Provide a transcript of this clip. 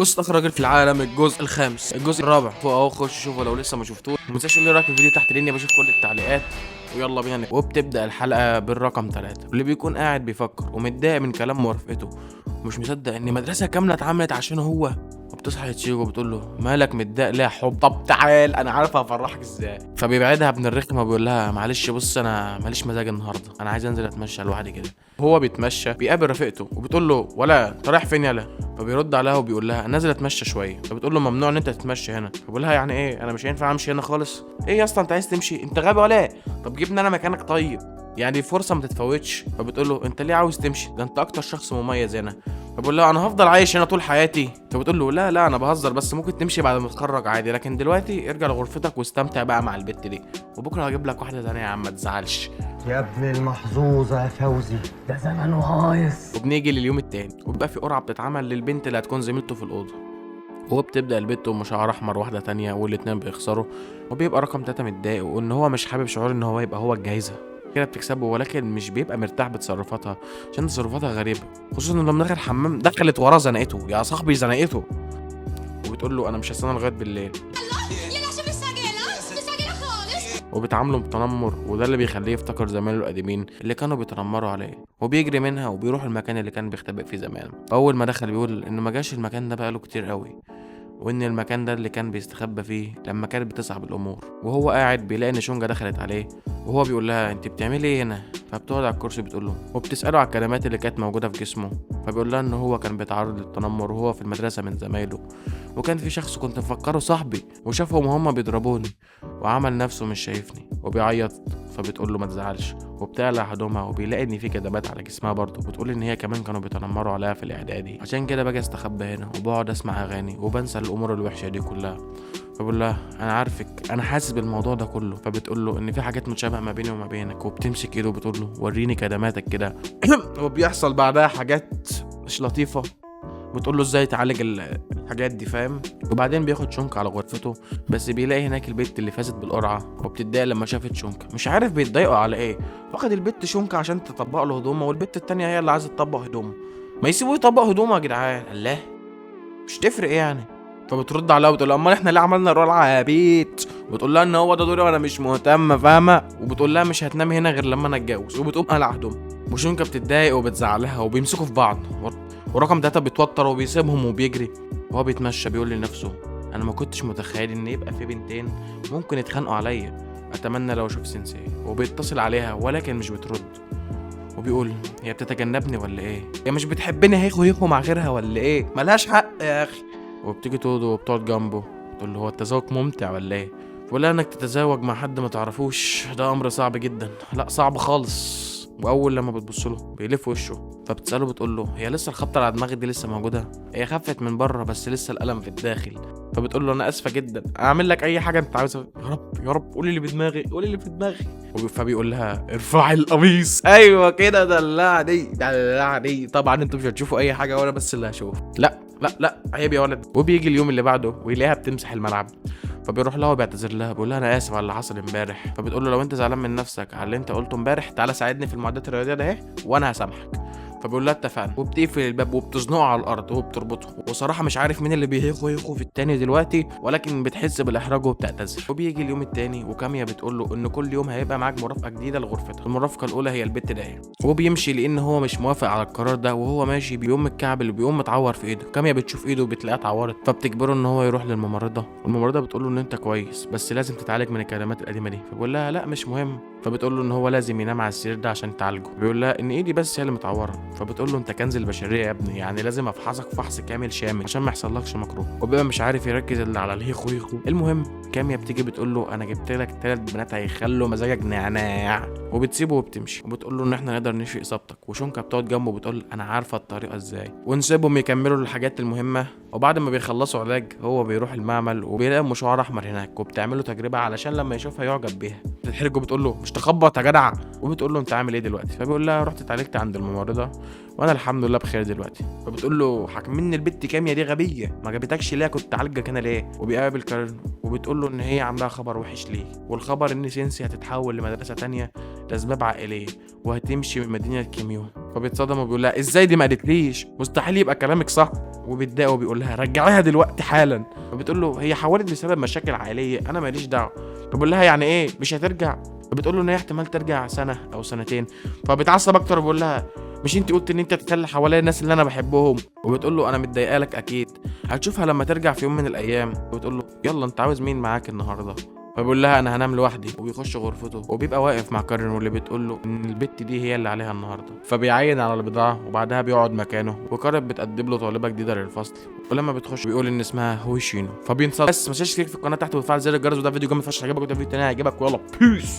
قصة آخر راجل في العالم، الجزء الخامس، الجزء الرابع فوق اهو، خش شوفه لو لسه ما شفتوش. ما تنساش تقول لي رايك في الفيديو تحت لاني بشوف كل التعليقات. ويلا بينا نبدأ. وبتبدأ الحلقة بالرقم 3 اللي بيكون قاعد بيفكر ومتضايق من كلام مرافقته ومش مصدق ان مدرسة كاملة اتعملت عشان هو. وبتصحى تشيجو وبتقول له مالك متضايق ليه يا حب؟ طب تعال انا عارفه افرحك ازاي. فبيبعدها ابن الرخمه وبيقول لها معلش بص انا ماليش مزاج النهارده، انا عايز انزل اتمشى لوحدي كده. هو بيتمشى بيقابل رفيقته وبتقول له ولا انت رايح فين يالا؟ فبيرد عليها وبيقول لها انا نازل اتمشى شوية. فبتقول له ممنوع ان انت تتمشى هنا. فبيقول لها يعني ايه، انا مش هينفع امشي هنا خالص؟ ايه يا اسطى انت عايز تمشي؟ انت غبي ولا ايه؟ طب جيبني انا مكانك طيب، يعني فرصة ما تتفوتش. فبتقول له انت ليه عاوز تمشي؟ ده انت اكتر شخص مميز هنا. فبقول لها انا هفضل عايش هنا طول حياتي؟ فبتقول له لا لا انا بهزر، بس ممكن تمشي بعد ما تتخرج عادي، لكن دلوقتي ارجع لغرفتك واستمتع بقى مع البت دي، وبكره هجيب لك واحدة ثانية يا عم ما تزعلش. يا ابن المحظوظة يا فوزي، ده زمنه هايص. وبنيجي لليوم التاني وبيبقى في قرعه بتتعمل للبنت اللي هتكون زميلته في الاوضة. وبتبدا البت ام شعر احمر واحدة تانية والاتنين بيخسروا، وبيبقى رقم 3 متضايق وان هو مش حابب شعور ان هو يبقى هو الجايزة كده بتكسبه، ولكن مش بيبقى مرتاح بتصرفاتها عشان تصرفاتها غريبة، خصوصا انه لما دخل الحمام دخلت وراه زنقته يا صاحبي زنقته، وبتقول له انا مش هستنى لغاية بالليل. يلا عشان مستعجلة مستعجلة خالص. وبيتعاملوا بتنمر، وده اللي بيخليه يفتكر زمايله القديمين اللي كانوا بيتنمروا عليه، وبيجري منها وبيروح المكان اللي كان بيختبئ فيه زمان. اول ما دخل بيقول انه ما جاش المكان ده بقاله كتير قوي، وان المكان ده اللي كان بيستخبى فيه لما كانت بتصعب الامور. وهو قاعد بيلاقي ان شونجا دخلت عليه وهو بيقول لها انت بتعملي ايه هنا؟ فبتقعد على الكرسي بتقول له، وبتساله على الكلمات اللي كانت موجودة في جسمه. فبيقول لها ان هو كان بيتعرض للتنمر وهو في المدرسة من زمايله، وكان في شخص كنت مفكرة صاحبي وشافهم وهما بيضربوني وعمل نفسه مش شايفني وبيعيط. فبتقول له ما تزعلش، وبتقلع هدومها وبيلاقي ان في كدمات على جسمها برضه. بتقول ان هي كمان كانوا بيتنمروا عليها في الاعدادي، عشان كده باجي استخبى هنا وبقعد اسمع اغاني وبنسى الامور الوحشة دي كلها. فبقول لها انا عارفك، انا حاسس بالموضوع ده كله. فبتقول له ان في حاجات متشابهة ما بيني وما بينك، وبتمسك ايده وبتقول له وريني كدماتك كده. وبيحصل بعدها حاجات مش لطيفة، بتقول له ازاي تعالج الحاجات دي فاهم. وبعدين بياخد شونك على غرفته، بس بيلاقي هناك البت اللي فازت بالقرعة، وبتتضايق لما شافت شونك، مش عارف بيتضايقوا على ايه. واخد البت شونك عشان تطبق له هدومه، والبت التانية هي اللي عايزه تطبق هدومه، ما يسيبوه يطبق هدومه يا جدعان، الله مش تفرق يعني. فبترد عليها وبتقول لها امال احنا ليه عملنا القرعة يا بيت؟ وبتقول لها ان هو ده دوري وانا مش مهتمة فاهمه، وبتقول لها مش هتنامي هنا غير لما انا اتجوز، وبتقوم قلع هدومها. وشونكا بتتضايق وبتزعلها وبيمسكوا في بعض، ورقم 3 بيتوتر وبيسيبهم وبيجري. وهو بيتمشى بيقول لنفسه انا ما كنتش متخيل ان يبقى في بنتين ممكن يتخانقوا عليا، اتمنى لو اشوف سensei. وبيتصل عليها ولكن مش بترد، وبيقول هي بتتجنبني ولا ايه؟ هي مش بتحبني هيخو هيخو مع غيرها ولا ايه؟ ملهاش حق يا اخي. وبتيجي تقعد وبتقعد جنبه تقول له هو التزاوج ممتع ولا ايه؟ ولا انك تتزاوج مع حد ما تعرفوش ده امر صعب جدا، لا صعب خالص. واول لما بتبص له بيلف وشه، فبتساله بتقول له هي لسه الخبطه على دماغي دي لسه موجودة؟ هي خفت من بره بس لسه الالم في الداخل. فبتقول له انا اسفه جدا، اعمل لك اي حاجة انت عاوزها، يا رب يا رب قولي اللي بدماغي قولي اللي في دماغي. فبيقول لها ارفعي القميص، ايوه كده دلعني دلعني. طبعا انتوا مش هتشوفوا اي حاجة وانا بس اللي هشوف، لا لا لا عيب يا ولد. وبيجي اليوم اللي بعده ويلاقيها بتمسح الملعب، فبيروح لها وبيعتذر لها بيقول لها انا اسف على اللي حصل امبارح. فبتقول له لو انت زعلان من نفسك على اللي انت قلته امبارح تعالى ساعدني في المعدات الرياضية ده اهي وانا هسامحك. فبيقول لها اتفقنا، وبتقفل الباب وبتزنقه على الارض وبتربطه. وصراحة مش عارف مين اللي بيهيخو هيخو في التاني دلوقتي، ولكن بتحس بالاحراج وبتعتذر. وبيجي اليوم التاني وكاميا بتقول له ان كل يوم هيبقى معاك مرافقة جديدة لغرفتها، المرافقة الاولى هي البت ده، وبيمشي لان هو مش موافق على القرار ده. وهو ماشي بيقوم متكعبل وبيقوم متعور في ايده، كاميا بتشوف ايده وبتلاقيها اتعورت، فبتجبره ان هو يروح للممرضه. والممرضه بتقول له ان انت كويس بس لازم تتعالج من الكلمات القديمة دي، فبيقول لها لا مش مهم. فبتقول له ان هو لازم ينام على السرير ده عشان تعالجه، بيقول لها ان ايدي بس هي اللي متعوره. فبتقول له انت كنز البشرية يا ابني، يعني لازم افحصك فحص كامل شامل عشان ما يحصلكش مكروه. وبيبقى مش عارف يركز الا على الهيخو هيخو. المهم كاميا بتيجي بتقول له انا جبت لك 3 بنات هيخلوا مزاجك نعناع، وبتسيبه وبتمشي وبتقول له ان احنا نقدر نشفي اصابتك. وشونكا بتقعد جنبه وبتقول انا عارفه الطريقة ازاي، ونسيبهم يكملوا الحاجات المهمة. وبعد ما بيخلصوا علاج هو بيروح المعمل وبيلاقي ام شعر احمر هناك، وبتعمله تجربه علشان لما يشوفها يعجب بيها. بتتحرج وبتقول له مش تخبط يا جدع، وبتقول له انت عامل ايه دلوقتي؟ فبيقول لها رحت اتعالجت عند الممرضة وانا الحمد لله بخير دلوقتي. فبتقول له حاكمين البت كاميا دي غبية ما جابتكش ليه، كنت اعالجك انا ليه؟ وبيقابل كارن وبتقول له ان هي عندها خبر وحش ليه، والخبر ان سينسي هتتحول لمدرسة تانية لاسباب عائلية وهتمشي من مدينة كيميو. فبيتصدم وبيقول لها ازاي دي ما قالتليش، مستحيل يبقى كلامك صح. وبيتضايق وبيقول لها رجعيها دلوقتي حالا. فبتقول له هي حولت بسبب مشاكل عائلية، انا ماليش دعوه. فبيقول لها يعني ايه مش هترجع؟ فبتقول له ان هي احتمال ترجع سنة او سنتين. فبيتعصب اكتر وبيقول لها مش انت قلت ان انت تخلي حواليا الناس اللي انا بحبهم؟ وبتقول له انا متضايقة لك، اكيد هتشوفها لما ترجع في يوم من الايام. وبتقول له يلا انت عاوز مين معاك النهارده؟ فبيقول لها انا هنام لوحدي. وبيخش غرفته وبيبقى واقف مع كارين واللي بتقول له ان البت دي هي اللي عليها النهارده. فبيعين على البضاعة وبعدها بيقعد مكانه، وكارين بتقدم له طالبه جديدة للفصل، ولما بتخش بيقول ان اسمها هوشينو. فبينصدم. بس ما تنساش تشترك في القناة تحت وتفعل زر الجرس، وده فيديو جامد فشخ هيعجبك، وده فيديو تاني هيعجبك، ويلا peace.